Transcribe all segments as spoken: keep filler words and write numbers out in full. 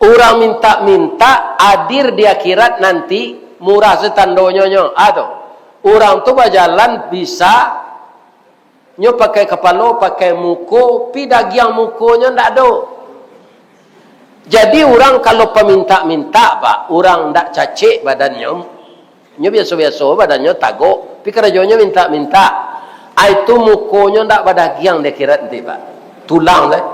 Urang mintak-mintak hadir di akhirat nanti, murah se tandonyo nyo. Ah, tu. Urang tu bajalan bisa, nyo pakai kapalo, pakai muko, pi dagiang mukonyo ndak ado. Jadi, urang kalau pamintak-mintak, Pak, urang ndak cacek badannyo, nyo biaso-biaso badannyo, tagok, pi karajonyo mintak-mintak. Ai tu mukonyo ndak badagiang di akhirat nanti, Pak. Tulang deh.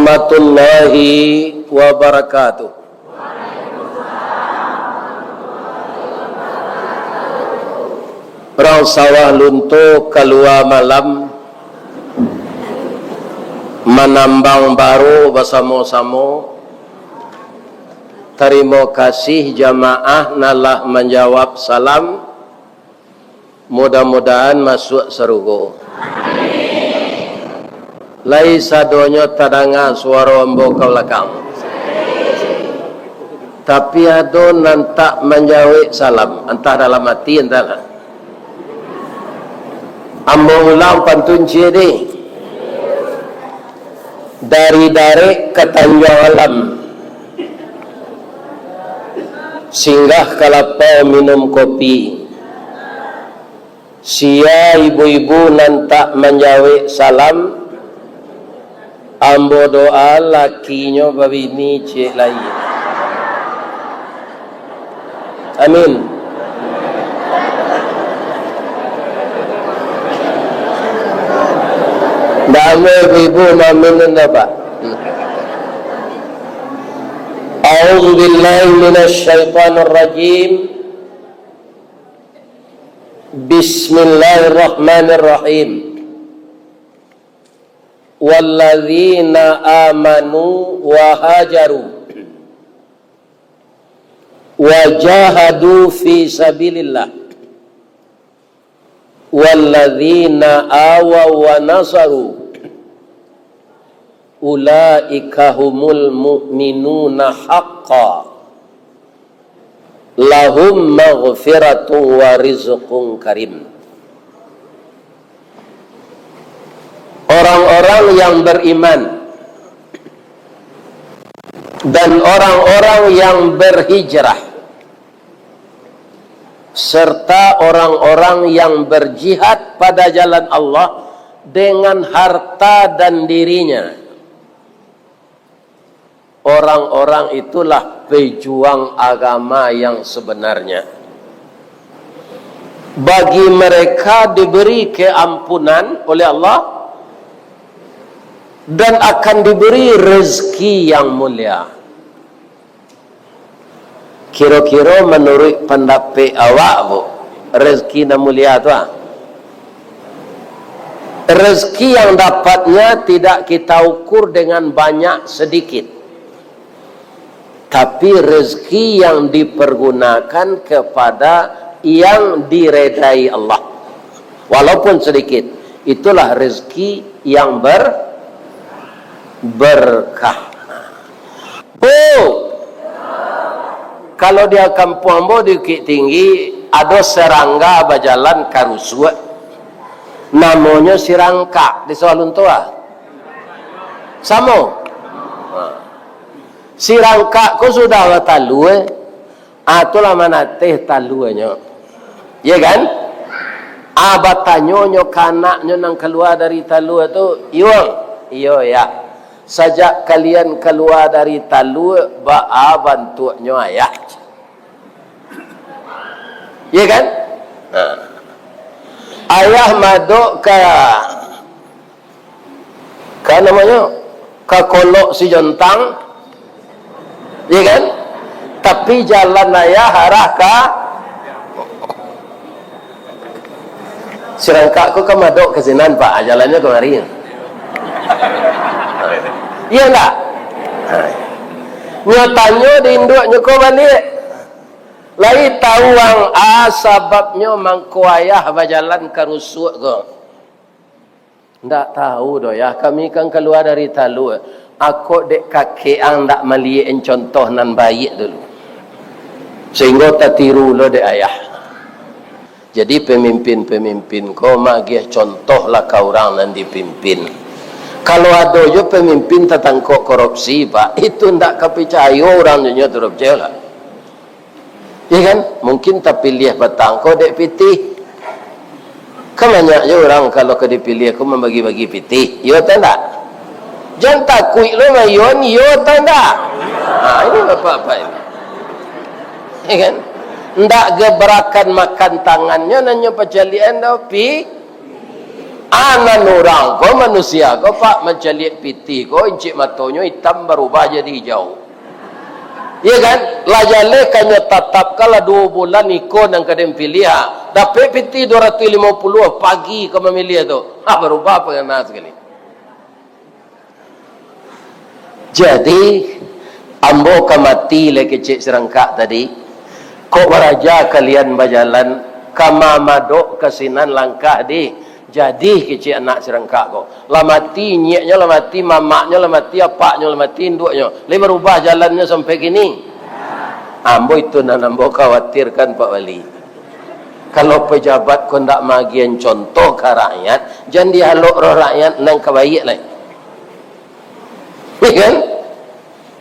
Warahmatullahi wabarakatuh. Urang Sawah Lunto kalua malam, manambang baro basamo-samo. Tarimo kasih jamaah nan lah manjawab salam. Mudah-mudahan masuak sarugo. Lai sadonyo tadanga suaro ambo ka balakang. Tapi ado nan tak manjawek salam, antah dalam ati, antahlah. Ambo ulang pantun ciek deh. Dari Darek ka Tanjuang Alam, singgah ka lapau minum kopi. Sia ibu-ibu nan tak manjawek salam, ambo doa lakinyo babini ciek lai. Amin. Ndak ado ibu-ibu mamin tu, Pak. A'udzubillahi minasyaitonirrajim. Bismillahirrahmanirrahim. Walladzina amanu wa hajaru wa jahadu fi sabilillah, walladzina awaw wa nasaru, ulaika humul mu'minuna haqqa, lahum maghfiratun wa rizqun karim. Orang-orang yang beriman dan orang-orang yang berhijrah, serta orang-orang yang berjihad pada jalan Allah dengan harta dan dirinya, orang-orang itulah pejuang agama yang sebenarnya. Bagi mereka diberi keampunan oleh Allah dan akan diberi rezeki yang mulia. Kiro-kiro manuruik pandapek awak, Bu, rezeki nan mulia tu, ah? Rezeki yang dapatnya tidak kita ukur dengan banyak sedikit, tapi rezeki yang dipergunakan kepada yang diredai Allah, walaupun sedikit, itulah rezeki yang ber-, berkah. Oh, kalau di kampuang ambo di Bukittinggi, ado serangga bajalan karusuak. Namonyo sirangkak di Sawah Lunto, ah. Samo. Sirangkak ko sudah batalua, eh. Ah, tu lah manateh taluanyo. Iya kan? Ah, batanyo nyo ka anaknyo nan kalua dari talua tu, "Yuang." "Iyo, Yah." "Sajak kalian kalua dari talua, baa bantuaknyo, Ayah?" Iya kan? Nah. Ayah madok ka ka namonyo, ka Kolok Sijontang, ya kan? Tapi jalan ayah arah ka Sirangkak ko ka madok ka sinan, Pak, jalannyo kamari. Iya ndak? Nyo tanyo di induaknyo ko baliak, "Lai tahu ang a sababnyo mangko ayah bajalan karusuak ko?" "Ndak tahu doh, Yah, kami kan kalua dari talua. Ako dek kakek ang ndak maliek contoh nan baiak dulu, sahinggo tatiru lo dek ayah." Jadi, pamimpin-pamimpin ko maagiah contoh lah ka urang nan dipimpin. Kalau ado jo pamimpin tatangkok korupsi, Pak, itu ndak ka picayo urang jo nyo tu, ndak picayo lah. Iyo kan? Mungkin tapiliah patang ko dek pitih. Kan banyak jo urang kalau ka dipiliah ko mambagi-bagi pitih. Iyo atau ndak? Jan takuik lo, Mayuan, iyo atau ndak? Ha, ini bapak-bapak ini. Iyo kan? Ndak gebarakan makan tangannyo, nan nyo pacaliak-an do, pi-, anan urang ko, manusia ko, Pak, mancaliak pitih ko, incik matonyo itam barubah jadi ijau. Iyo kan? Lah jaleh ka nyo tatapkan lah duo bulan iko nan ka den piliah, ha. Dapek pitih duo ratuih limo puluah, pagi ka mamiliah tu. Ha, barubah pangana sakali. Jadi, ambo ka mati lai kecek sirangkak tadi. Kok baraja kalian bajalan, ka ma madok ka sinan langkah di. Jadi kecek anak sirangkak ko. Lah mati inyiaknyo, lah mati mamaknyo, lah mati apaknyo, lah mati induaknyo. Lai barubah jalannyo sampai kini. Ambo itu nan ambo khawatirkan, Pak Wali. Kalau pejabat ko ndak maagian contoh ka rakyat, jan dialok roh rakyat nan ka baiak lai. Iyo kan?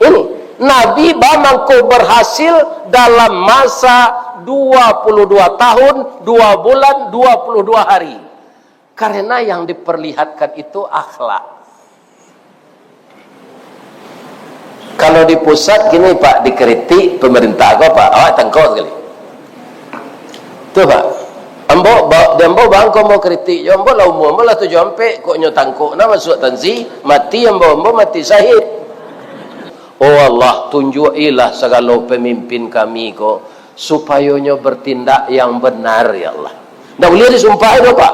Ini, Nabi ba mangko berhasil dalam masa dua puluh dua tahun, dua bulan, dua puluh dua hari. Karena yang diperlihatkan itu akhlak. Kalau di pusat kini, Pak, dikritik pemerintah ko, Pak, awak tangkok sakali. Tu, Pak. Ambo, ba-, di ambo bangko ambo kritik jo, ambo lah umua ambo lah tujuah ampek, kok nyo tangkok nah masuak tansi, mati ambo, ambo mati sahid. Oh Allah, tunjuak-ilah sagalo pamimpin kami ko, supayo nyo bertindak yang benar, ya Allah. Ndak buliah disumpahi doh, Pak.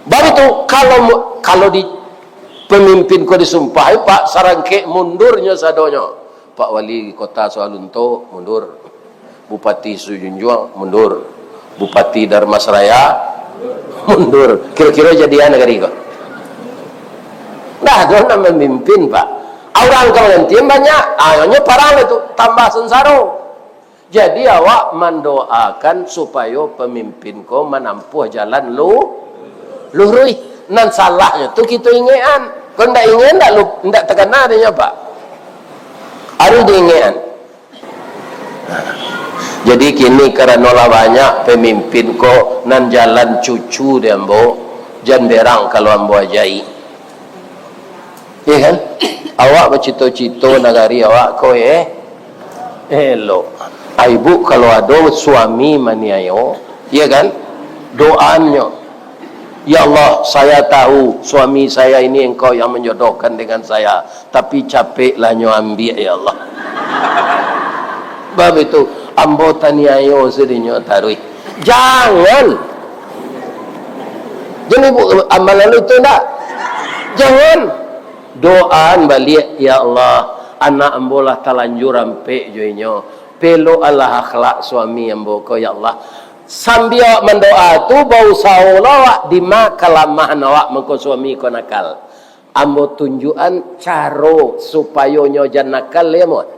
Baitu, kalau mu-, kalau di pamimpin ko disumpahi, Pak, sarangkek mundurnyo sadonyo. Pak Wali Kota Sawalunto mundur. Bupati Sijunjuang mundur. Bupati Dharmasraya mundur. Kiro-kiro jadian nagari ko? Ndak ado nan mamimpin, Pak. Urang ka manggantian banyak, akhirnyo parang lah tu, tambah sansaro. Jadi, awak mandoakan supayo pamimpin ko manampuah jalan lu-, luruih. Nan salahnyo tu kito ingekan. Kok ndak ingekan, ndak lu-, ndak takana dek nyo, Pak. Harus diingekan. Jadi, kini karano lah banyak pamimpin ko nan jalan cucu di ambo, jan berang kalau ambo ajai. Iyo kan? Awak bacito-cito nagari awak ko, eh, elok. Ibu kalau ado suami maniayo, iyo kan? Doaannyo, "Ya Allah, saya tahu suami saya ini Engkau yang menjodohkan dengan saya, tapi capeklah nyo ambiak, ya Allah." Baitu, ambo taniayo sadonyo taruih. Jangan. Jadi, bu-, amal lalu tu ndak? Jangan. Doaan baliak, "Ya Allah, anak ambo lah talanjur ampek jo inyo. Pelok Allah akhlak suami ambo ko, ya Allah." Sambia awak mandoa tu, bausaholah awak, dima kalamahan awak, mangko suami ko nakal. Ambo tunjuakan caro supayo nyo jan nakal, ya, Muhammad.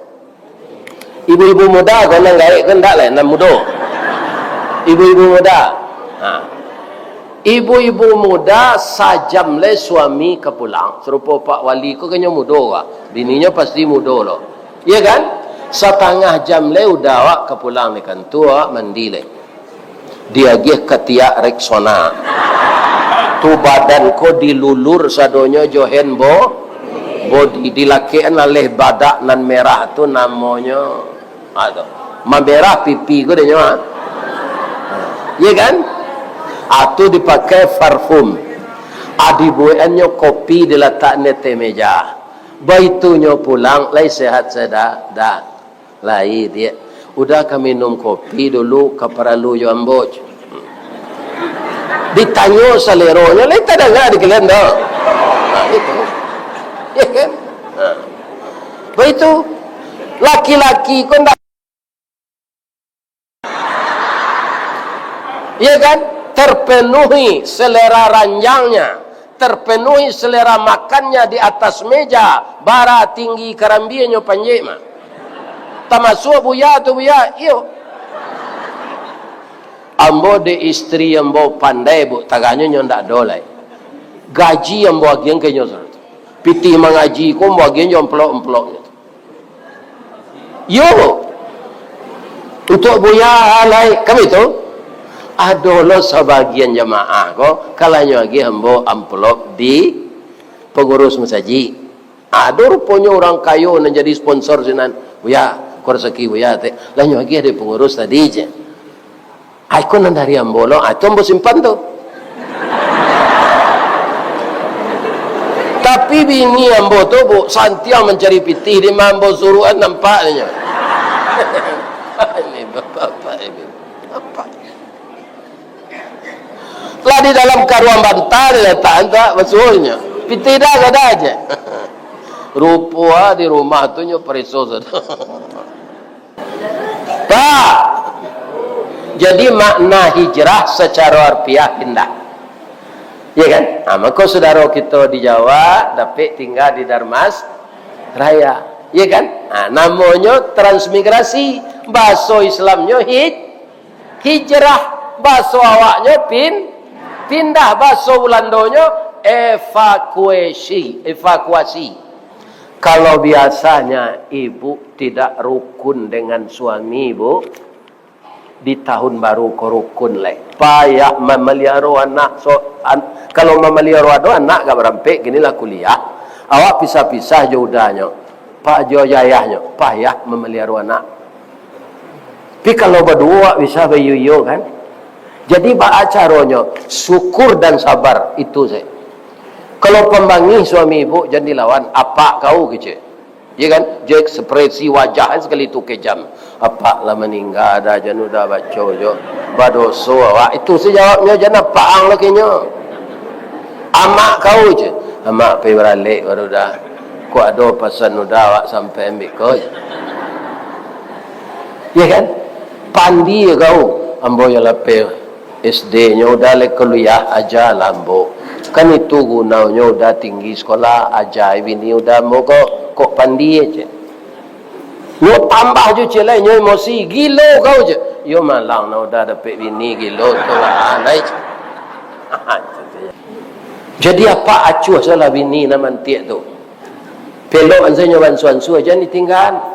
Ibu-ibu muda ko nan gaek ko ndak lai, nan mudo. Ibu-ibu muda. Ha. Ibu-ibu muda sajam lai suami ka pulang, sarupo Pak Wali ko kanyo mudo ka. Bininyo pasti mudo lo. Iyo kan? Satangah jam lai udah awak ka pulang di kantua, mandi lai. Diagiah katiak Rexona. Tu badan ko dilulur sadonyo jo hand bo-, body, dilakekan aleh badak nan merah tu namonyo. Ha, tu. Mamerah pipi ko dek nyo, ha. Iyo kan? Ha, tu dipakai parfum. Ha, dibuekannyo kopi dilatakkan di ateh meja. Baitu nyo pulang, lai sehat sudah? Dah. Lai, diak. Udah ka minum kopi dulu, ka paralu jo ambo. Ditanyo saleronyo, lai tadanga di kalian tu. Ha, itu. Iyo kan? Ha. Baitu, laki-laki ko ndak, iyo kan? Terpenuhi selera ranjangnya, terpenuhi selera makannya di atas meja, bara tinggi karambianyo panjek mah. Tamasuak buya tu, buya, iyo. Ambo dek istri ambo pandai, Bu, taganyo nyo ndak ado lai. Gaji ambo agiahan ka inyo sarato. Pitih mangaji ko ambo agiahan jo amplop-amplopnyo. Yo, Bu. Untuak Buya lai, kan itu? Ado lo sabagian jamaah ko, kalanyo agiah ambo amplop di pangurus masajik. Ado ruponyo urang kayo nan jadi sponsor sinan. "Buya, ko rasaki Buya, tek." Lah nyo agiah dek pangurus tadi, cek. "Ai, ko nan dari ambo lo, ah, tu ambo simpan tu." Tapi bini ambo tu, Bu, santiang mancari pitih, di ma ambo suruahan nampak nyo. Ini bapak-bapak ini. Apa? Lah di dalam karuang banta dilatak, antak basuahnyo. Pitih dah kada aja. Rupo ah di rumah tu nyo pareso sudah. Pak, jadi makna hijrah sacaro harfiah pindah. Ya kan? Ha, mako sudaro kito di Jawa dapek tingga di Darmas Raya. Ya kan? Ha, namonyo transmigrasi. Bahaso Islamnyo hij-, hijrah. Bahaso awaknyo pin-, pindah. Bahaso Bulandonyo evakuasi. Evakuasi. Kalau biasanya ibu tidak rukun dengan suami, Bu, di tahun baru ko rukun lai. Payah mamaliaro anak, so, an-, kalau mamaliaro ado anak agak barampek, kini lah kuliah, awak pisah-pisah jo udanyo, Pak, jo ayahyo, payah mamaliaro anak. Tapi kalau baduo awak bisa baiyo-iyo, kan? Jadi, baa caronyo? Syukur dan sabar, itu sajo. Kalau pambangih suami ibu, jan dilawan, apak kau kecek. Ya kan? Jo ekspresi wajah sakali tu kejam. Apak lah maningga dah, jan udah baco jo. Badoso awak. Itu sajo jawabnyo, jan apak ang lah kenyo. Amak kau je. Amak pai baralek baru dah. Kok ado pasan udah awak sampai ambil kau je. Ya kan? Pandie kau. Ambo yo lapeh. S D-nyo udah lai kuliah, aja lah ambo. Kan itu gunonyo udah tinggi sekolah, aja bini udah ambo ko, kok pandie je. Nyo tambah jo ciek lai, nyo emosi, gilo kau je. Yo malang nah udah dapek bini gilo tu lah, lai. Jadi apak acuah salah bini nan mantiak tu. Pelok an sajo nyo bansu-ansu, jan ditinggaan.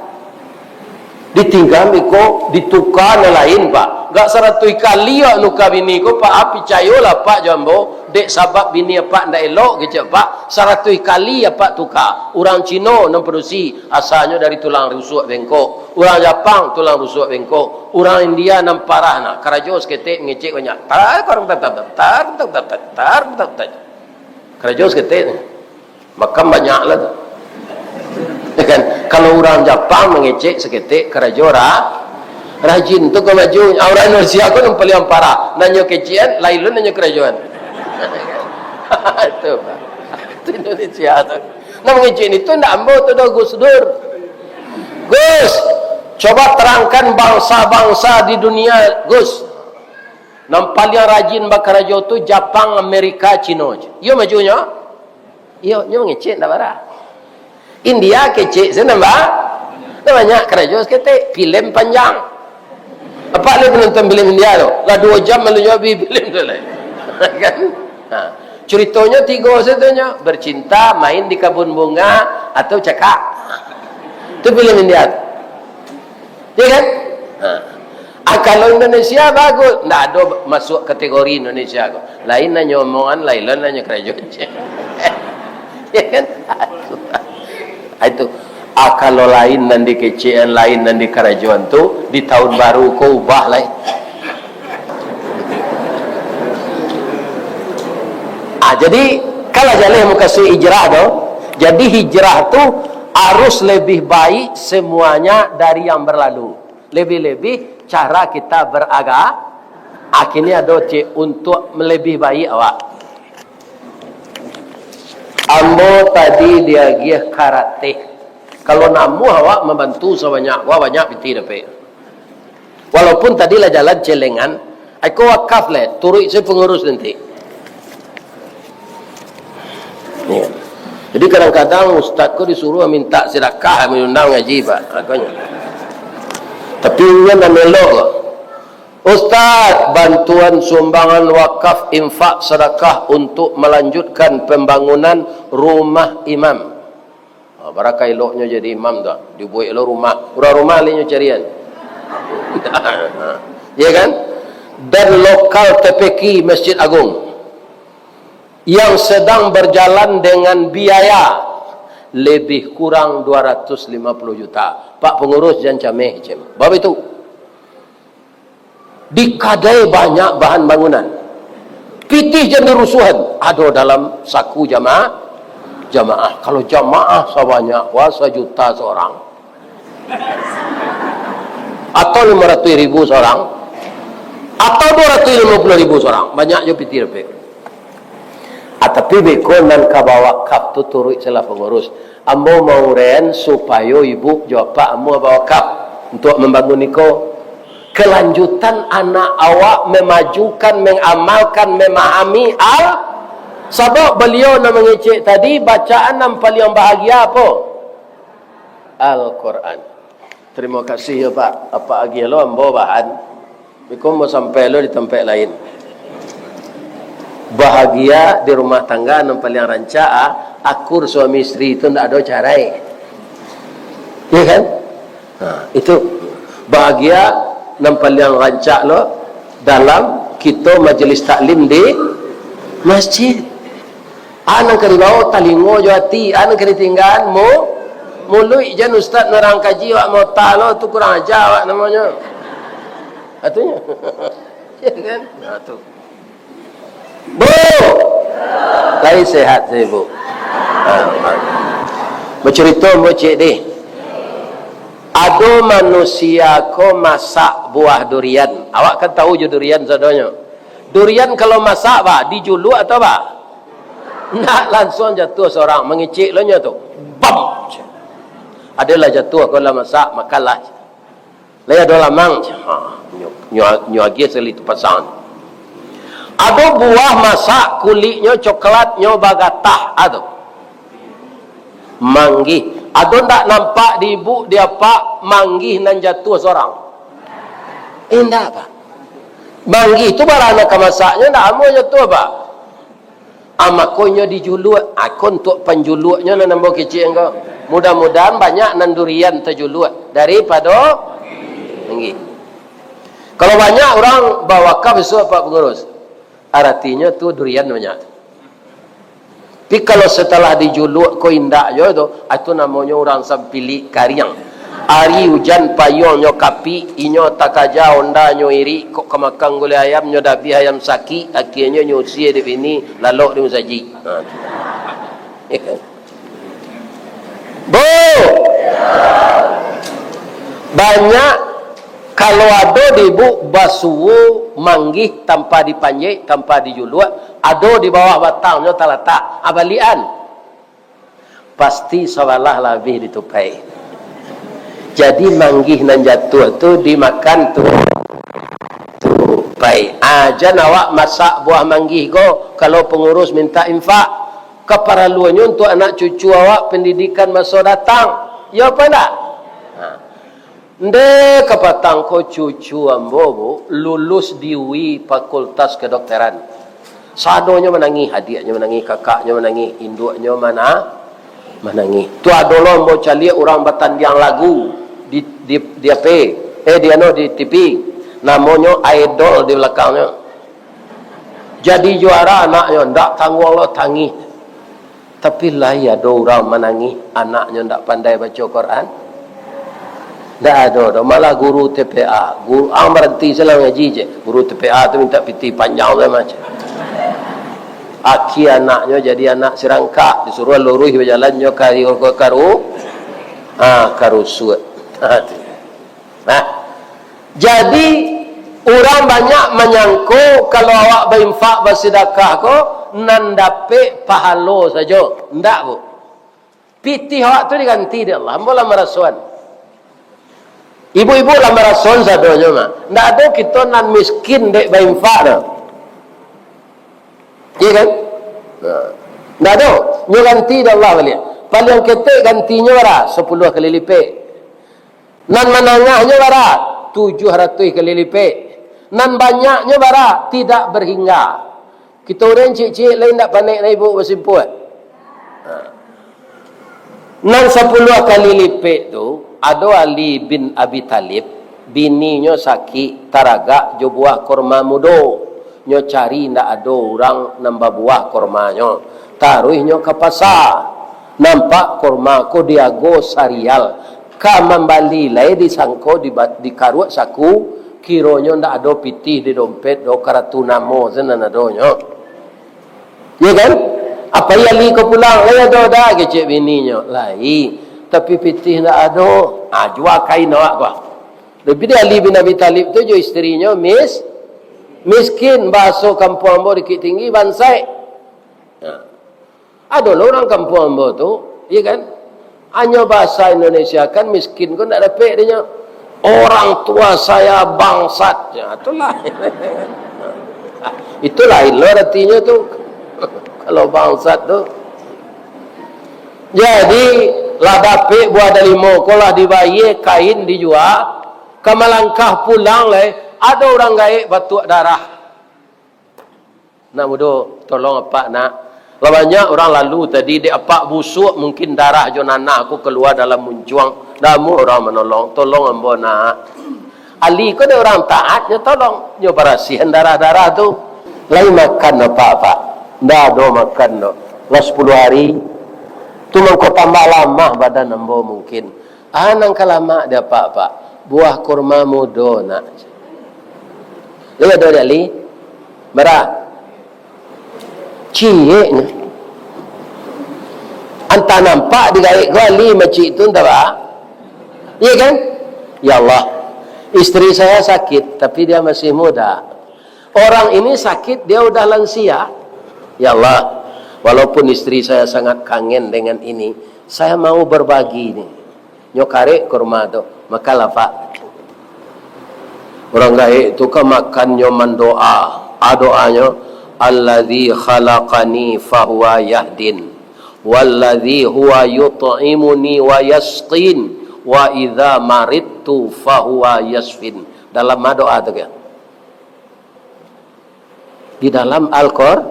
Ditinggaan iko, dituka nan lain, Pak. Gak saratuih kali awak nuka bini ko, Pak, ah, picayolah, Pak, jo ambo, dek sabab bini apak ndak elok, kecek apak, saratuih kali apak tuka. Urang Cino nan padusi, asalnyo dari tulang rusuk bengkok. Urang Japang, tulang rusuk bengkok. Urang India nan parah nah, karajo saketek mangecek banyak. Tar, tar, tar, tar, tar, tar, tar, tar, tar, tar. Karajo saketek. Makan banyak lah tu. Ya kan? Kalau urang Japang mangecek saketek, karajo ra-, rajin tu ka maju. Ah, urang Indonesia ko nan paliang parah. Nan nyo kecekan, lain lo nan nyo karajoan. Itu, Pak. Itu Indonesia tu. Nan mangecek ni tu ndak ambo tu doh, Gus Dur. Gus, coba terangkan bangsa-bangsa di dunia, Gus. Nan paliang rajin bakarajo tu Japang, Amerika, Cino. Iyo majunyo? Iyo, nyo mangecek ndak bara. India kecek se nambah. Ndak banyak karajo saketek, filem panjang. Apak lai panonton filem India tu? Lah duo jam lalu nyo habis filem tu lai. Kan? Ha. Curitonyo tigo sajo nyo, bercinta, main di kabun bunga, atau cakak. Tu filem India tu. Ya kan? Ha. Ah, kalau Indonesia bagus, ndak ado masuk kategori Indonesia ko. Lain nan nyo omongan, lain lo nan nyo karajo. Ya kan? Ah, itu. Ah, kalau lain nan dikecekan, lain nan dikarajoan tu, di tahun baru ko ubah lai. Ah, jadi, kalau jaleh mukasuik hijrah tu, jadi hijrah tu harus lebih baik semuanya dari yang berlalu. Lebih-lebih cara kita beraga-, ah, kini ado cek untuk lebih baik awak. Ambo tadi diagiah karate. Kalau namuah awak mambantu sabanyak, wah, banyak pitih dapek. Walaupun tadi lah jalan celengan, ai ko wakaf leh, turuik se pangurus nanti. Ya. Jadi kadang-kadang ustaz ko disuruah minta sedekah, diundang ngaji, Pak. Makanya. Tapi inyo nan elok ko. Ustaz, bantuan sumbangan wakaf, infak, sadakah untuk melanjutkan pembangunan rumah imam. Ha, baraka eloknyo jadi imam tu, dibuek lo rumah. Urang rumah lai nyo carian. Ya kan? Dan lokal T P Q Masjid Agung yang sedang berjalan dengan biaya lebih kurang dua ratus lima puluh juta. Pak pengurus, jan cameh, cem. Bab itu. Di kadai banyak bahan bangunan. Pitih jan dirusuhan, ado dalam saku jamaah, jamaah. Kalau jamaah sabanyak ko, sajuta surang, atau limo ratuih ribu surang, atau duo ratuih limo puluah ribu surang, banyak jo pitih dapek. Ah, tapi beko nan ka bawakaf tu turuik salah pangurus. Ambo mauren supayo ibu jo apak ambo bawakaf untuak mambangun iko. Kelanjutan anak awak memajukan, mengamalkan, memahami Al-, sabab baliau nan mangecek tadi, bacaan nan paliang bahagia apo? Al-Quran. Tarimo kasih yo, Pak. Apak agiah lo ambo bahan. Iko ambo sampai lo di tampek lain. Bahagia di rumah tangga nan paliang rancak, ah, akur suami isteri tu ndak ado carai. Iya kan? Nah, itu bahagia nan paliang rancak lo dalam kito majelis taklim di masjid. A nan ka dibawo talingo jo ati, a nan ka ditinggaan mu-, muluik. Jan ustaz narang kaji awak mota lo, tu kurang aja awak namonyo. Katonyo. Ya kan? Nah, tu. Bu! Lai sehat sajo, Bu? Ha, ha. Bacarito ambo ciek deh. Ado manusia ko masak buah durian. Awak kan tahu jo durian sadonyo. Durian kalau masak, ba, dijuluak atau ba? Ndak, lansuang jatuah surang, mangecek lo nyo tu. Bam! Adolah jatuah, ko lah masak, makanlah. Lai ado lamang. Ha, nyo, nyo, nyo agiah sakali tu pasang. Ado buah masak, kuliknyo coklat, nyo bagatah, ado. Manggih. Ado ndak nampak di ibu, di apak, manggih nan jatuah surang? Indak, Pak. Manggih tu bara nan ka masaknyo, ndak amuah jatuah, Pak. Ah, mako inyo dijuluak. Ah, ko untuak panjuluaknyo nan ambo kecek ko. Mudah-mudahan banyak nan durian tajuluak daripado manggih. Kalau banyak urang bawakaf isuak, Pak Pangurus, aratinyo tu durian banyak. Tapi kalau satalah dijuluak ko indak jo tu, ah, tu namonyo urang sampilik kariang. Ari ujan payuangnyo kapik, inyo takaja ondanyo irik, kok ka makan gulai ayam, nyo dabiah ayam sakik, akienyo nyo usie dek bini, lalok di musajik. Ha, tu. Bu! Banyak, kalau ado di ibu basuo manggih tanpa dipanjek, tanpa dijuluak, ado di bawah batangnyo talatak, abalian. Pasti sabalah labiah ditupai. Jadi, manggih nan jatuah tu dimakan tu, tupai. Ah, jan awak masak buah manggih ko, kalau pangurus mintak infak, kaparaluannyo untuak anak cucu awak, pandidikan maso datang. Iyo apo indak? Ha. Ndeh, kapatang ko cucu ambo, Bu, lulus di U I Fakultas Kedokteran. Sadonyo manangih, adiaknyo manangih, kakaknyo manangih, induaknyo mana-, manangih. Tu ado lo ambo caliak urang batandiang lagu di, di, di ape? Eh, di anu, di T V. Namonyo Idol di balakangnyo. Jadi juara anaknyo, ndak tangguang lo tangih. Tapi lai ado urang manangih, anaknyo ndak pandai baco Quran? Ndak ado doh. Malah guru T P A, guru, ang baranti salah mangaji je. Guru T P A tu mintak pitih panjang tu macam. Aki anaknyo jadi anak sirangkak, disuruah luruih bajalan nyo ka, ka, karu-, ha, karusuak. Ha, tu. Nah, jadi, urang banyak manyangko, kalau awak bainfak, basidakah ko, nan dapek pahalo sajo. Ndak, Bu. Pitih awak tu diganti dek Allah. Ambo lah marasoan. Ibu-ibu lah marasoan sadonyo mah. Ndak ado kito nan miskin dek bainfak tu. Iya kan? Nah. Ndak ado. Nyo ganti dek Allah baliak. Paliang ketek gantinyo bara? Sapuluah kali lipek. Nan manangahnyo bara? Tujuah ratuih kali lipek. Nan banyaknyo bara, tidak berhingga. Kito urang ciek-ciek lai ndak panek na ibuk basimpuak. Ha. Nan sapuluah kali lipek tu, ado Ali bin Abi Thalib, bininyo sakik, taragak jo buah korma mudo. Nyo cari, ndak ado urang nan babuah kormanyo. Taruih nyo ka pasa. Nampak korma ko diago sarial. Ka mambali lai disangko diba-, dikaruak saku, kironyo ndak ado pitih di dompet do, karatu namo se nan adonyo. Yo kan? Apai Ali ko pulang, lai ado dak, kecek bininyo. Lai, tapi pitih ndak ado. Ah, jua kain awak ko. Tapi di Ali bin Abi Thalib tu jo isterinyo mis-, miskin, bahaso kampuang ambo Bukittinggi, bansaik. Nah, ado lo urang kampuang ambo tu, iyo kan? Hanyo bahasa Indonesia kan, miskin ko ndak dapek dinyo. Orang tua saya bangsat. Ya, itulah. Itu lain lo artinyo tu. Kalau bangsat tu. Jadi, lah dapek buah dalimo ko, lah dibayie, kain dijua, ka malangkah pulang lai, ado urang gaek batuak darah. Nak mudo, tolong apak nak. Lah banyak urang lalu tadi, dek apak busuak, mungkin darah jo nanah ko kalua dalam muncuang. Ndak amuah urang manolong, tolong ambo nak. Ali ko dek urang taat, nyo tolong, nyo barasiahan darah-darah tu. Lai makan apak-apak? Ndak ado makan doh. Lah sapuluah hari. Tu mangko tambah lamah badan ambo mungkin. Ah, nan ka lamak di apak-apak, buah kurma mudo nak. Lai ado di Ali? Bara? Cieknyo. Antah nampak di gaek ko Ali macik tu, antah ba? Iya kan? Ya Allah, istri saya sakit, tapi dia masih muda. Orang ini sakit, dia udah lansia. Ya Allah, walaupun istri saya sangat kangen dengan ini, saya mau berbagi ni. Nyo karek kurma tu, makanlah, Pak. Urang gaek tu ka makan, nyo mandoa. A doanyo, "Alladzi khalaqani fahuwa yahdin, walladzi huwa yut'imuni wa yasqin, wa idza maridtu fahuwa yasfin." Dalam a doa tu kan? Di dalam Al-Qur-,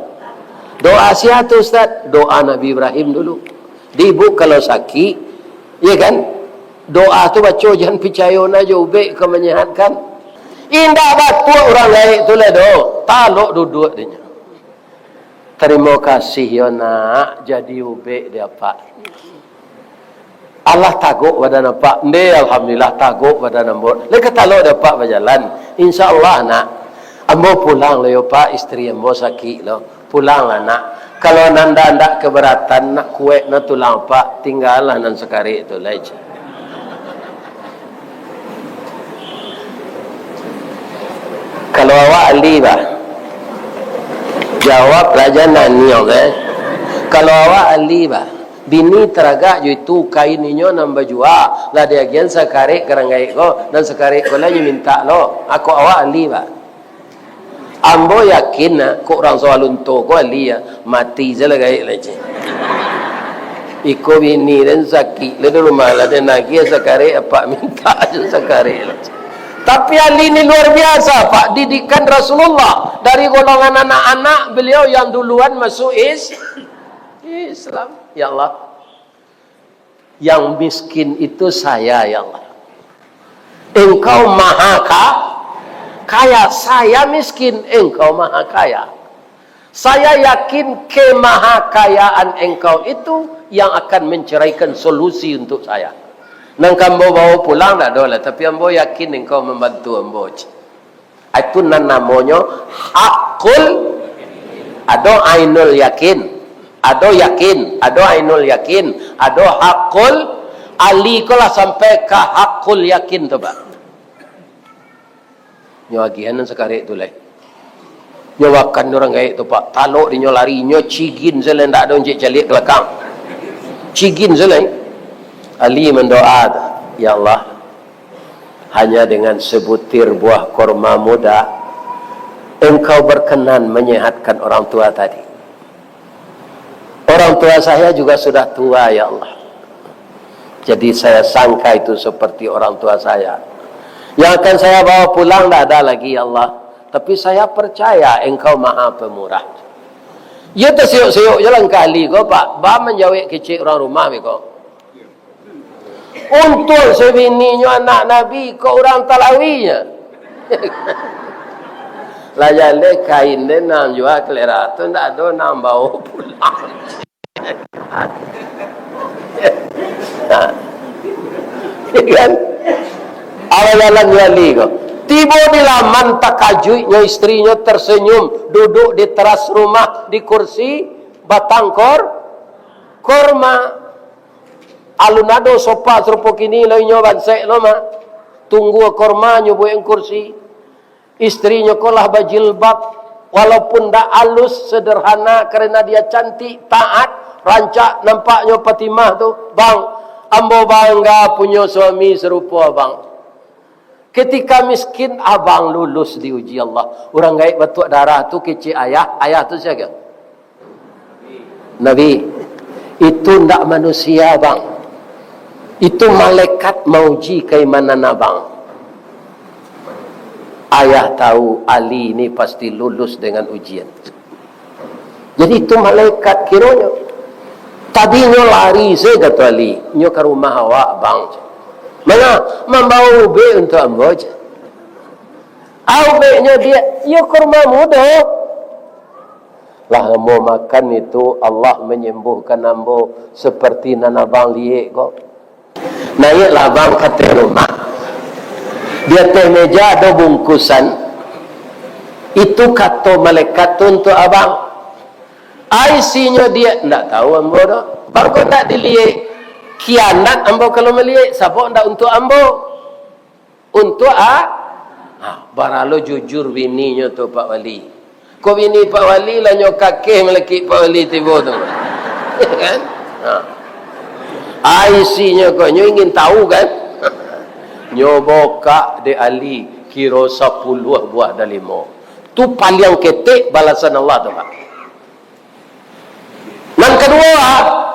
doa sia tu, Ustaz? Doa Nabi Ibrahim dulu. Di ibuk kalau sakik, iya kan? Doa tu baco, jan picayo na jo ubek ka manyehatkan. Indak batuak urang gaek tu lah doh. Talok duduak dinyo. Tarimo kasih yo nak, jadi ubek di apak. Alah tagok badan apak? Nde, alhamdulillah tagok badan ambo. Lai ka talok di apak bajalan. Insya Allah nak. Ambo pulang lo yo, Pak, istri ambo sakik lo. Pulanglah nak. Kalau nanda ndak keberatan, nak kuek na tulang apak, tinggalah nan sakarek tu lai. Kalau awak ahli, bah. Jawab raja nani, oke? Kalau awak ahli, bah. Bini taragak jo itu kain inyo nan bajua, lah diagiahan sakarek ka urang gaek ko, nan sakarek ko lah nyo mintak lo. Ako awak ahli, bah. Ambo yakin, nah, kok urang Sawalunto ko ahli, ya, mati se lah gaek lah, ceh. Iko bini den sakik lah di rumah lah, den agiah sakarek, apak mintak se sakarek lah, ceh. Tapi Ali ni luar biasa, Pak. Didikan Rasulullah. Dari golongan anak-anak, beliau yang duluan masuk Is-, Islam. Ya Allah. Yang miskin itu saya, ya Allah. Engkau maha ka-, kaya. Saya miskin, Engkau maha kaya. Saya yakin kemahakayaan Engkau itu yang akan menceraikan solusi untuk saya. Nan ka ambo bawa pulang ndak ado lah, tapi ambo yakin Engkau membantu ambo. Itu nan namonyo hakul, ado ainul yakin, ado yakin, ado ainul yakin, ado hakul. Ali ko lah sampai ka hakul yakin tu, Pak. Nyo agiahan nan sakarek tu lai. Nyo makan urang gaek tu, Pak. Talok di nyo lari, nyo cigin se lai, ndak ado cek caliak ka balakang. Cigin se lai. Ali mandoa, "Ya Allah, hanya dengan sebutir buah korma muda, Engkau berkenan menyehatkan orang tua tadi." Orang tua saya juga sudah tua, ya Allah. Jadi saya sangka itu seperti orang tua saya. Yang akan saya bawa pulang tidak ada lagi, ya Allah. Tapi saya percaya Engkau Maha Pemurah. Iyo tasiyok-siyok jo langkah Ali ko, Pak. Ba manjawek kecek urang rumah beko. Untuang sabininyo anak Nabi, kok urang Talawi nyo. Lah jaleh kain den nan jua kalera tu, ndak ado nan bao pulang. Kan? Alah jalan jo Ali ko. Tibo di laman, takajuiknyo istrinyo tersenyum, duduk di teras rumah, di kursi batang kor-, korma. Alun ado sofa sarupo kini, lo inyo bansek lo mah. Tunggu korma nyo buek kursi. Istrinyo ko lah bajilbab, walaupun ndak alus, sederhana, karena dia cantik, taat, rancak nampaknyo Fatimah tu. "Bang, ambo bangga punyo suami sarupo abang. Ketika miskin, abang lulus diuji Allah." Urang gaek batuak darah tu kecek ayah, ayah tu sia? Nabi, itu ndak manusia, Bang. Itu malaikat mauji kaimanan abang. Ayah tahu Ali ni pasti lulus dengan ujian. Jadi itu malaikat kironyo. Tadinyo lari se, kato Ali, nyo ka rumah awak, Bang. Manga? Mambawa ubek untuak ambo, je. Ah, ubeknyo dia, iyo kurma mudo. Lah ambo makan itu, Allah manyembuhkan ambo seperti nan abang liek ko. Naiaklah abang ka ateh rumah. Di ateh meja ado bungkusan. Itu kato malaikat tu untuak abang. Ai isinyo dia, ndak tahu ambo doh. Bang ko ndak diliek. Kianat ambo kalau maliek, sabab ndak untuak ambo. Untuak a-, ha, baralo jujur bininyo tu, Pak Wali. Ko bini Pak Wali lah nyo kakeh malakik Pak Wali tibo tu. Kan? Ha. Ah, isinyo ko, nyo ingin tahu kan? Nyo bokak dek Ali, kiro sapuluah buah dalimo. Tu paliang ketek balasan Allah tu, Pak. Nan kaduo,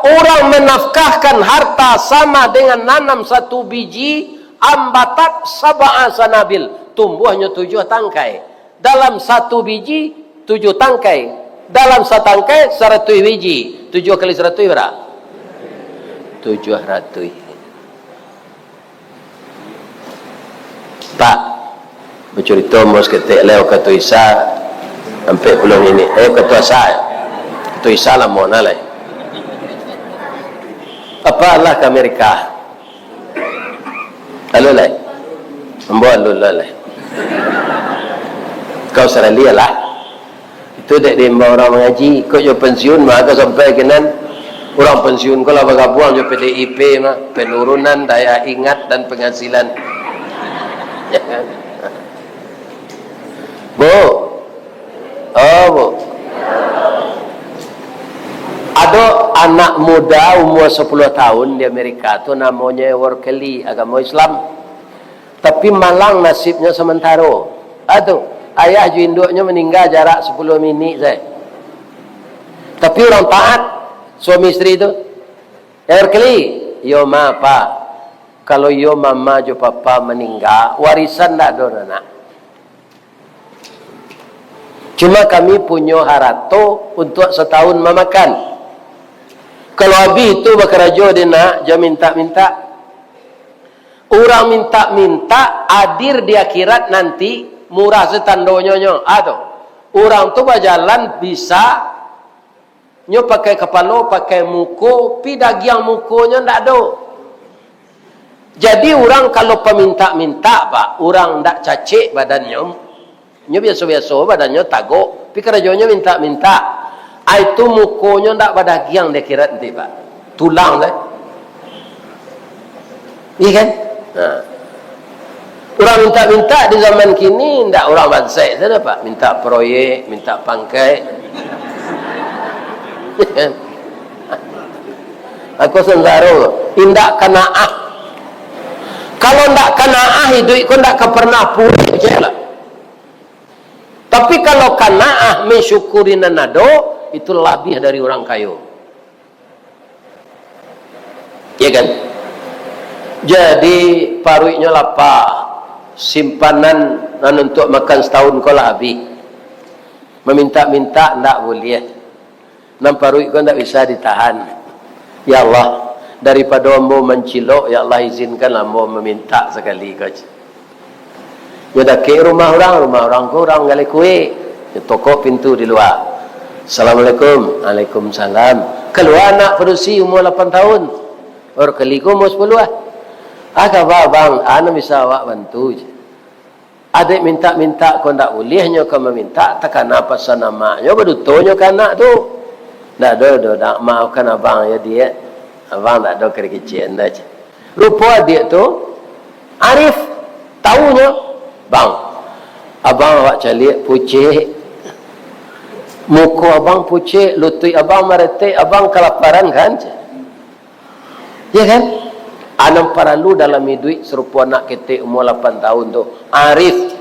urang manafkahkan harta sama dengan nanam satu biji, ambatat sab'a sanabil, tumbuahnyo tujuah tangkai. Dalam satu biji, tujuah tangkai. Dalam satangkai, saratuih biji. Tujuah kali saratuih bara? Tujuah ratuih. Pak, bacurito ambo saketek lai, wakatu Isya ampek puluah minik. Eh, wakatu Asa. Wakatu Isya lamo na lai. Apa lah ka Amerika? Alun lai. Ambo alun lah lai. Ka Australia lah. Itu dek diimbau urang mangaji, kok jo pensiun mah ka sampai kinan. Urang pensiun ko lah bagabuang jo P D I P mah, penurunan daya ingat dan penghasilan. Ya kan? Bu. Oh, Bu. Ado anak muda umur sepuluh tahun di Amerika tu, namonyo Eworkely, agamo Islam. Tapi malang nasibnyo samantaro. Ah, tu, ayah jo induaknyo maningga jarak sapuluah minik sajo. Tapi urang taat, suami isteri tu. "Eworkely, iyo ma, Pa. Kalau iyo Mama jo Papa maningga, warisan ndak ado, Nak. Cuma kami punyo harato untuak satahun mamakan. Kalau abih tu bakarajo dek Nak, jan mintak-mintak." Urang mintak-mintak, hadir di akhirat nanti, murah se tandonyo nyo. Ah, tu. Urang tu bajalan bisa, nyo pakai kapalo, pakai muko, pi dagiang mukonyo ndak ado. Jadi, urang kalau pamintak-mintak, Pak, urang ndak cacek badannyo, nyo biaso-biaso, badannyo tagok, tapi karajonyo mintak-mintak. Ai tu mukonyo ndak badagiang di akhirat nanti, Pak. Tulang tu. Iya kan? Nah. Urang mintak-mintak di zaman kini, ndak urang bansaik sajo, Pak. Mintak proyek, mintak pangkaik. Iya kan? Aku sengsara, indak kanaah. Kalau ndak kanaah, iduik ko ndak ka pernah puas, percayolah. Tapi kalau kanaah, mensyukuri nan ado, itu labiah dari urang kayo. Ya kan? Jadi, paruiknyo lapa, simpanan Nan untuak makan satahun ko lah abih. Mamintak-mintak ndak buliah. Nan paruik ko ndak bisa ditahan. Ya Allah, daripado ambo mancilok, ya Allah, izinkan ambo mamintak sakali ko. Nyo dakek rumah urang, rumah urang ko urang Galeh Kuek. Nyo tokok pintu di lua. "Assalamualaikum." "Waalaikumsalam." Kalua anak padusi umua lapan tahun. Baru kali ko umua sapuluah. "Ah, kaba, Bang, a nan bisa awak bantu?" Adek mintak-mintak ko ndak buliah, nyo ka mamintak, takana pasan amaknyo, badutonyo ka anak tu. "Ndak ado doh, nak maafkan abang yo, Diak. Abang ndak ado karikicik anda," ceh. Rupo adiak tu arif, tahu nyo, "Bang, abang awak caliak pucek. Muko abang pucek, lutuik abang maretek, abang kalaparan kan?" ceh. Ya kan? A nan paralu dalam iduik sarupo anak ketek umua lapan tahun tu, arif.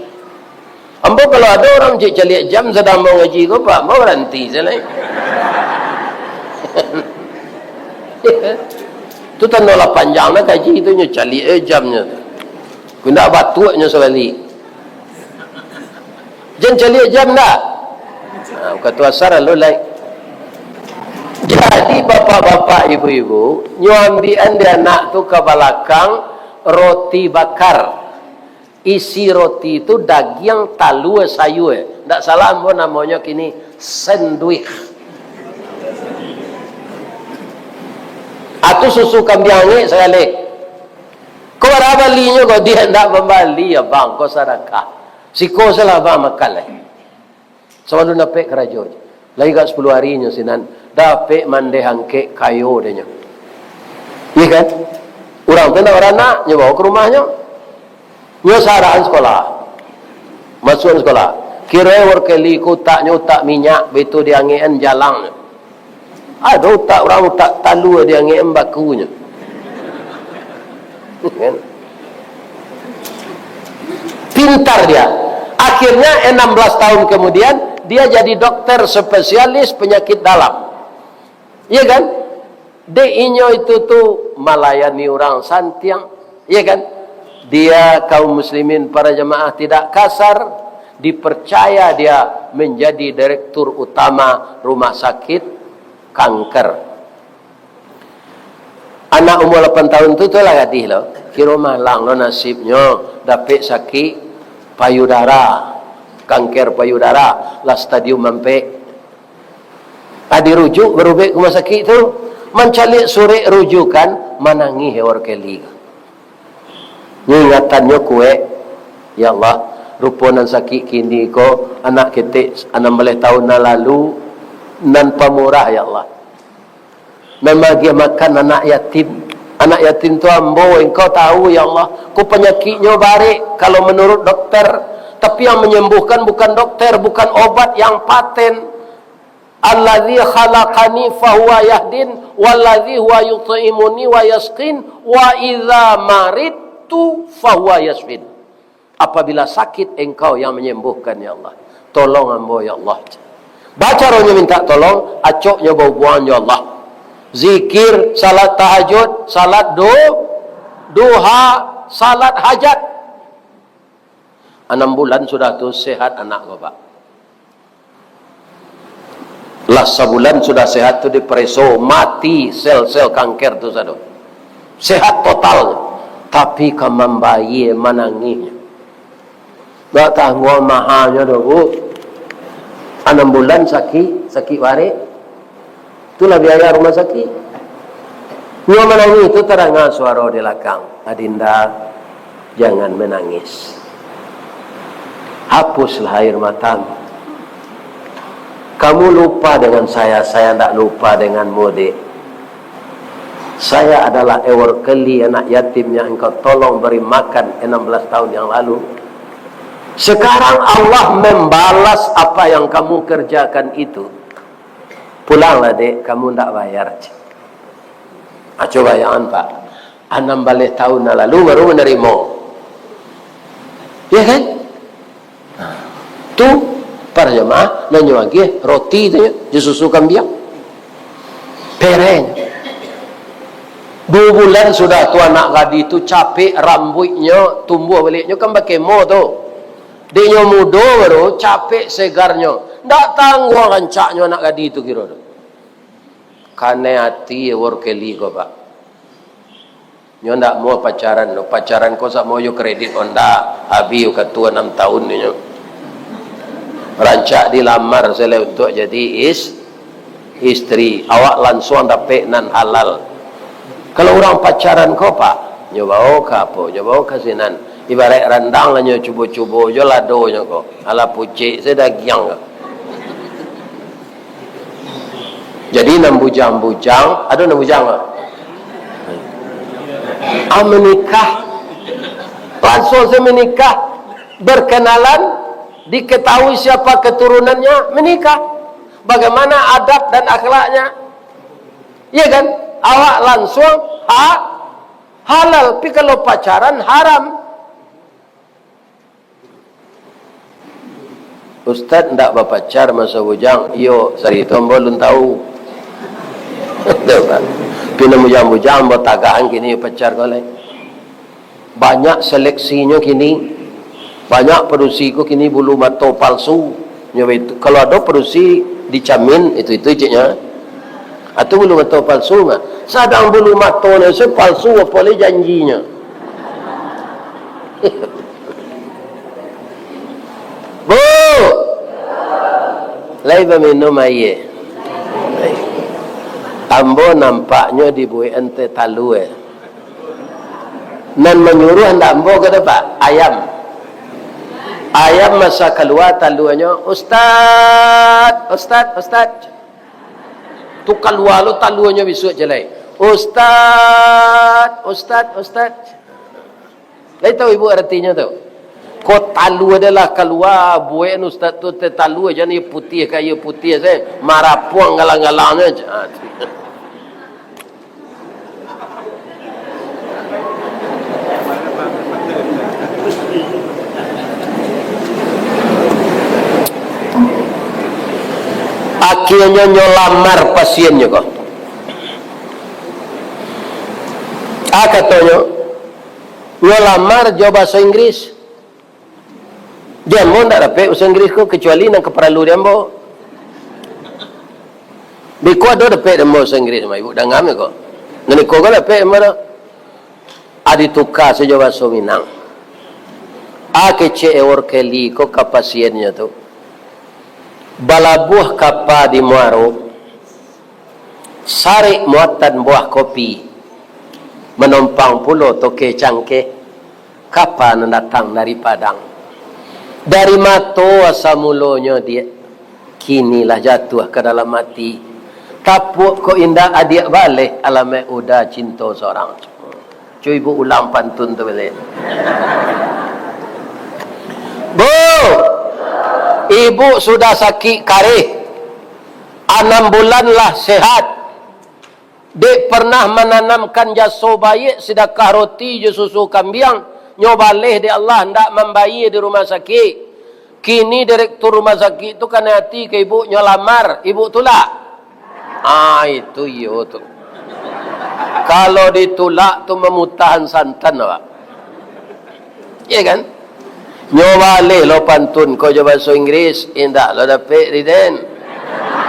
Ambo kalau ado urang cek caliak jam sadang ambo ngaji ko, Pak, ambo baranti se lai. Tu tando lah panjang lah kaji tu, nyo caliak eh jamnyo tu. Ku indak batuaknyo sabalik. Jan caliak jam ndak? Ha, wakatu asar lalu lai. Jadi, bapak-bapak, ibu-ibu, nyo ambiakan di anak tu ka balakang roti bakar. Isi roti tu dagiang, talua, sayua. Ndak salah ambo namonyo kini sandwich. Atau susu kambiang angek sagaleh. Ko bara balinyo ko, dia ndak mambali, abang, ko sadakah. Siko salah abang makan lai. Sabalun dapek karajo, lai agak sapuluah ari nyo sinan, dapek mandeh angkek, kayo deh nyo. Iya kan? Urang tu ndak baranak, nyo bawa ka rumahnyo. Nyo sarahan sakolah. Masuakan sakolah. Kiro workeli ko utaknyo utak minyak, baitu diangekan jalangnyo. Ado utak urang, utak talua diangekan bakunyo. Kan? Pintar dia. Akhirnya enam belas tahun kemudian, dia jadi dokter spesialis penyakit dalam. Iya kan? Dek inyo itu tu malayani urang santiang. Iya kan? Dia, kaum muslimin, para jamaah, tidak kasar, dipercaya dia menjadi direktur utama rumah sakit kanker. Anak umur lapan tahun tu, tu lah gadih lo. Kiro malang lo nasibnyo, dapek sakik payudara, kanker payudara, lah stadium ampek. Ah, dirujuk, barubek ka rumah sakik tu, mancaliak surek rujukan, manangih Howard Kelly. Nyo ingatannyo kuek, "Ya Allah, rupo nan sakik kini ko, anak ketek anam baleh tahun nan lalu, nan pamurah, ya Allah. Nan maagiah makan anak yatim. Anak yatim tu ambo, Engkau tahu, ya Allah, ko panyakiknyo barek, kalau menurut dokter, tapi yang menyembuhkan bukan dokter, bukan obat yang paten." "Alladzi khalaqani fahuwa yahdin, walladzi huwa yut'imuni wa yasqin, wa idza maridtu fahuwa yasfin." Apabila sakit, Engkau yang menyembuhkan, ya Allah. Tolong ambo, ya Allah. Bacaronyo minta tolong, acoknyo bahubuangan jo Allah. Zikir, salat tahajud, salat du-, duha, salat hajat. Anam bulan sudah tu sehat anak ko, Pak. Lah sabulan sudah sehat tu dipareso, mati sel-sel kanker tu sado. Sehat total. Tapi ka mambayie manangih. Ndak tangguang mahanyo doh, Bu. Anam bulan sakik, sakik barek. Itulah biaya rumah sakit. Nyo manangih tu, tadanga suaro di lakang, "Adinda, jangan menangis. Hapuslah air matamu. Kamu lupa dengan saya, saya ndak lupa denganmu, Dek. Saya adalah Ewer Keli, anak yatim yang engkau tolong beri makan enam belas tahun yang lalu. Sekarang Allah membalas apa yang kamu kerjakan itu." "Pulanglah, Dek, kamu ndak bayar," cek. Ah, cubo bayangkan, Pak. Anam baleh tahun nan lalu baru manarimo. Ya kan? Nah, tu para jamaah, nan nyo agiah roti tu nyo, jo susu kambiang. Pereng. Duo bulan sudah tu anak gadih tu capek, rambuiknyo tumbuah baliak, nyo kan bakemo tu. Dek nyo mudo baru, capek segarnyo. Ndak tangguang rancaknyo anak gadih tu kiro tu. Kanai ati Workeli ko, Pak. Nyo ndak mau pacaran tu. Pacaran ko samo jo kredit Honda. Abih kato anam tahun nyo. Rancak dilamar sajo untuak jadi is-, istri. Awak lansuang dapek nan halal. Kalau urang pacaran ko, Pak, nyo bao ka apo, nyo bao ka sinan. Ibaraik randang lah nyo cubo-cubo jo ladonyo ko. Alah pucek se dagiang ko. Jadi, nan bujang-bujang, ado nan bujang ko? Ah, menikah. Lansuang se menikah. Berkenalan, diketahui siapa keturunannya, menikah. Bagaimana adab dan akhlaknya? Iya kan? Awak lansuang ha-, halal, tapi kalau pacaran haram. Ustaz ndak bapacar maso bujang? Iyo, sari tu ambo alun tahu. Tapi nan bujang-bujang ambo tagahan kini pacar ko lai. Banyak seleksinyo kini. Banyak padusi ko kini bulu mato palsu. Nyo baitu. Kalau ado padusi dicamin, itu-itu ceknyo. Atau bulu mato palsu mah. Sadang bulu matonyo se palsu, apo lai janjinyo. Bu! Lai baminum aia? Ambo nampaknyo dibuekan teh talua. Nan manyuruah ndak ambo ko doh, Pak, ayam. Ayam masa kalua taluanyo, "Ustaz, ustaz, ustaz." Tu kalua lo taluanyo bisuak jalai. "Ustaz, ustaz, ustaz." Lai tahu ibu aratinyo tu? Ko talua adalah kalua, buek ustaz tu teh talua, jan iyo putiah ka iyo putiah se, marapuang galang-galangnyo. Ah, tu. Akhianyo nyo lamar pasiennyo ko. Ah, katonyo, nyo lamar jo bahaso Inggris. Di ambo ndak dapek bahasa Inggris ko, kecuali nan ka paralu di ambo. Beko ado dapek di ambo bahasa Inggris, ma ibu danga ko. Nan iko ko dapek di ambo tu. Ah, dituka sajo bahaso Minang. Ah, kecek Ewor Kelly ko ka pasiennyo tu. Balabuah kapa di muaro, sarik muatan buah kopi, manompang pulo toke cangkeh. Kapa nan datang dari Padang. Dari mato asa mulonyo, Diak, kini lah jatuah ka dalam ati. Tapuak kok indak adiak baleh, alamaik uda cinto sorang. Cubo ibu ulang pantun tu baliak. Bu, ibu sudah sakik kareh. Anam bulan lah sehat. Dek pernah mananamkan jaso baiak, sidakah roti jo susu kambiang, nyo baleh dek Allah, ndak mambayia di rumah sakik. Kini direktur rumah sakik tu kanai ati ka ibu, nyo lamar, ibu tulak. Ah, itu iyo tu. Kalau ditulak tu mamutahan santan awak. Iya kan? Nyo baleh lo pantun ko jo bahaso Inggris, indak lo dapek di den.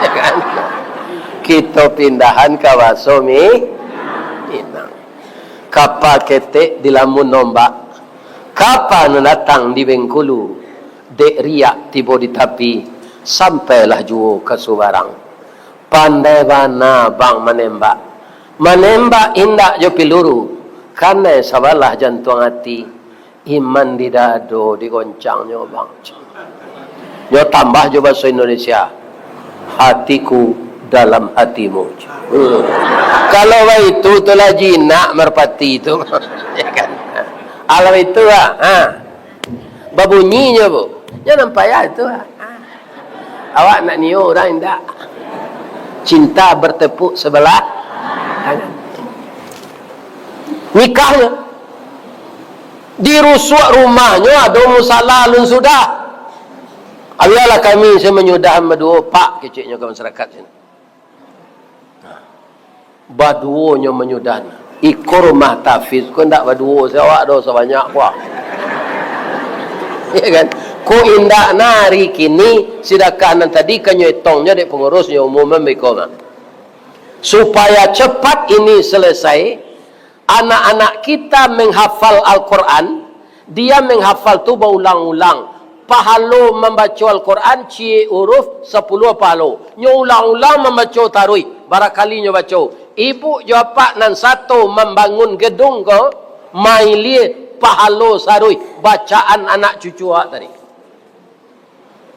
Iya kan? Kito pindahan ka bahaso Mi-, Minang. Kapa ketek dilamun ombak, kapa nan datang di Bengkulu, dek riak tibo di tapi, sampailah juo ka subarang. Pandai bana bang manembak. Manembak indak jo piluru, kanai sabalah jantuang ati. Iman di dado digoncangnyo, bang. Nyo tambah jo bahaso Indonesia, "Hatiku dalam hatimu." Hmm. Kalau baitu, tu lah jinak marpati tu. Ya kan? Alah itu lah. Ha. Babunyinyo, Bu. Nyo nampak ya itu lah. Ha. Awak nak nio urang indak? Cinta bertepuk sebelah tangan. Nikahnyo. Di rusuak rumahnyo ado musala alun sudah. "Abialah kami se manyudahan baduo, Pak," keceknyo ka masyarakat sini. Baduonyo manyudahan. Iko rumah tahfiz ko ndak baduo se awak do, sabanyak ko. Ya kan? Kok indak na ari kini, sidakah nan tadi ka nyo etongnyo dek pangurus nyo umuman beko mah. Supaya cepat ini selesai, anak-anak kita menghafal Al-Quran, dia menghafal tu baulang-ulang. Pahalo mambaco Al-Quran, ciek huruf, sapuluah pahalo. Nyo ulang-ulang mambaco taruih, barakali nyo baco. Ibuk jo apak nan sato mambangun gedung ko, mailie pahalo saruih bacaan anak cucu awak tadi.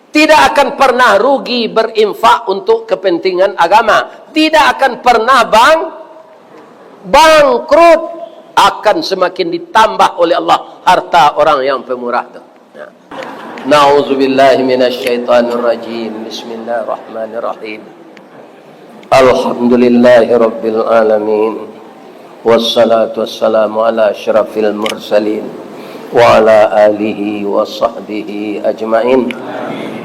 Tidak akan pernah rugi berinfak untuk kepentingan agama. Tidak akan pernah bang-, bangkrut. Akan semakin ditambah oleh Allah harta orang yang pemurah tu. Ya. Na'udzubillahi minasyaitonirrajim. Bismillahirrahmanirrahim. Alhamdulillahirabbil alamin. Wassalatu wassalamu ala asyrafil mursalin wa ala alihi wa sahbihi ajmain.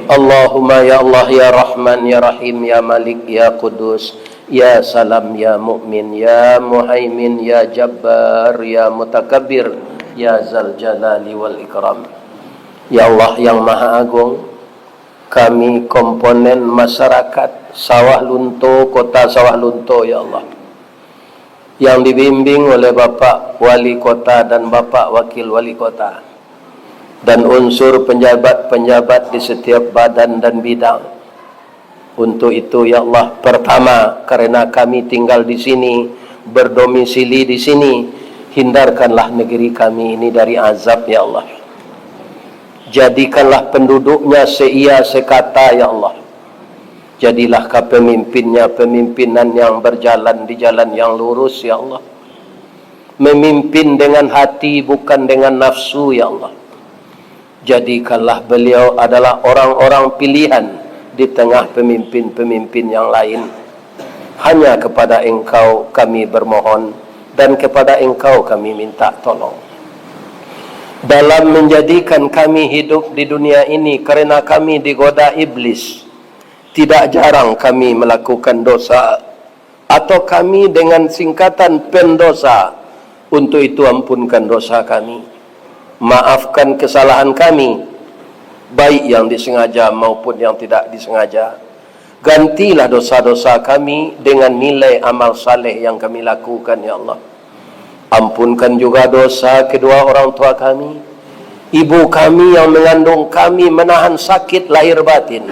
Allahumma ya Allah, ya Rahman, ya Rahim, ya Malik, ya Qudus, ya Salam, ya Mukmin, ya Muhaimin, ya Jabbar, ya Mutakabbir, ya Zal Jalali wal Ikram. Ya Allah yang Maha Agung, kami komponen masyarakat Sawah Lunto, Kota Sawah Lunto, ya Allah, yang dibimbing oleh Bapak Wali Kota dan Bapak Wakil Wali Kota, dan unsur penjabat-penjabat di setiap badan dan bidang. Untuk itu, ya Allah, pertama, karena kami tinggal di sini, berdomisili di sini, hindarkanlah negeri kami ini dari azab, ya Allah. Jadikanlah penduduknya seia sekata, ya Allah. Jadilah kapemimpinnya pemimpinan yang berjalan di jalan yang lurus, ya Allah. Memimpin dengan hati, bukan dengan nafsu, ya Allah. Jadikanlah beliau adalah orang-orang pilihan di tengah pemimpin-pemimpin yang lain. Hanya kepada Engkau kami bermohon, dan kepada Engkau kami minta tolong. Dalam menjadikan kami hidup di dunia ini, karena kami digoda iblis, tidak jarang kami melakukan dosa, atau kami dengan singkatan pendosa. Untuk itu, ampunkan dosa kami. Maafkan kesalahan kami, baik yang disengaja maupun yang tidak disengaja. Gantilah dosa-dosa kami dengan nilai amal saleh yang kami lakukan, ya Allah. Ampunkan juga dosa kedua orang tua kami. Ibu kami yang mengandung kami menahan sakit lahir batin.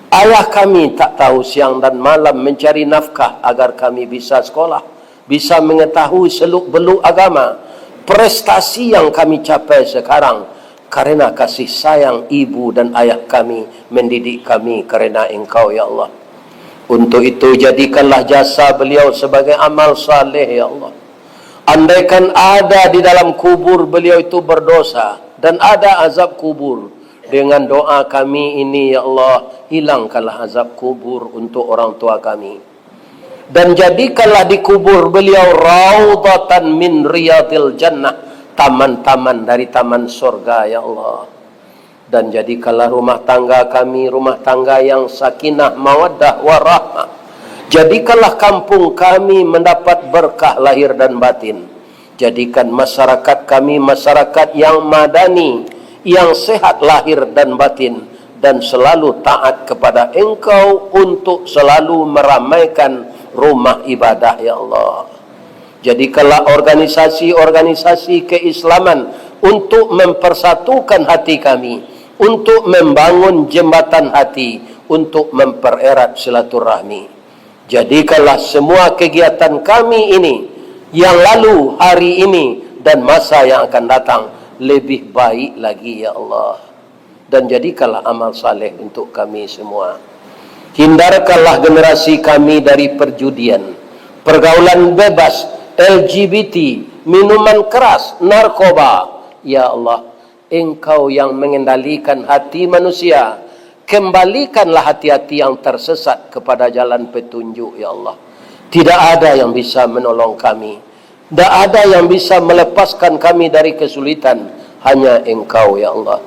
Ayah kami tak tahu siang dan malam mencari nafkah agar kami bisa sekolah, bisa mengetahui seluk-beluk agama. Prestasi yang kami capai sekarang karena kasih sayang ibu dan ayah kami mendidik kami karena Engkau, ya Allah. Untuk itu, jadikanlah jasa beliau sebagai amal saleh, ya Allah. Andaikan ada di dalam kubur beliau itu berdosa dan ada azab kubur, dengan doa kami ini, ya Allah, hilangkanlah azab kubur untuk orang tua kami. Dan jadikanlah di kubur beliau raudhatan min riyadil jannah, taman-taman dari taman surga, ya Allah. Dan jadikanlah rumah tangga kami rumah tangga yang sakinah, mawaddah, warahmah. Jadikanlah kampung kami mendapat berkah lahir dan batin. Jadikan masyarakat kami masyarakat yang madani, yang sehat lahir dan batin, dan selalu taat kepada Engkau untuk selalu meramaikan rumah ibadah, ya Allah. Jadikanlah organisasi-organisasi keislaman untuk mempersatukan hati kami, untuk membangun jembatan hati, untuk mempererat silaturahmi. Jadikanlah semua kegiatan kami ini, yang lalu, hari ini, dan masa yang akan datang, lebih baik lagi, ya Allah. Dan jadikanlah amal saleh untuk kami semua. Hindarkanlah generasi kami dari perjudian, pergaulan bebas, L G B T, minuman keras, narkoba. Ya Allah, Engkau yang mengendalikan hati manusia, kembalikanlah hati-hati yang tersesat kepada jalan petunjuk, ya Allah. Tidak ada yang bisa menolong kami. Tidak ada yang bisa melepaskan kami dari kesulitan, hanya Engkau, ya Allah.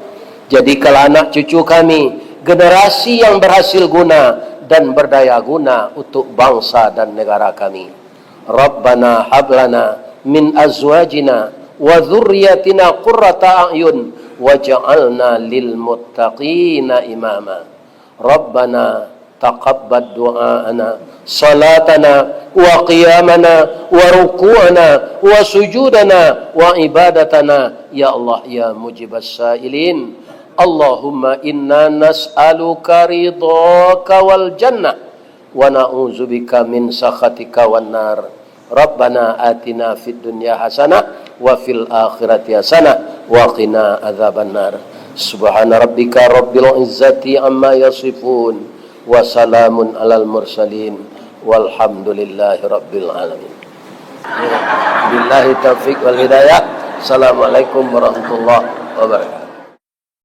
Jadikanlah anak cucu kami generasi yang berhasil guna dan berdaya guna untuk bangsa dan negara kami. Rabbana hab lana min azwajina wa dzurriyyatina qurrata a'yun واجعلنا للمتقين إماما. ربنا تقبل دعاءنا، صلاتنا، وقيامنا، وركوعنا، وسجودنا، وعبادتنا. يا الله، يا مجيب السائلين. اللهم إنا نسألك رضاك والجنة، ونعوذ بك من سخطك والنار. ربنا آتنا في الدنيا حسنة وفي الآخرة حسنة وقنا عذاب النار. سبحان ربك رب العزة عما يصفون، وسلام على المرسلين، والحمد لله رب العالمين. بالله التوفيق والهداية. السلام عليكم ورحمة الله وبركاته.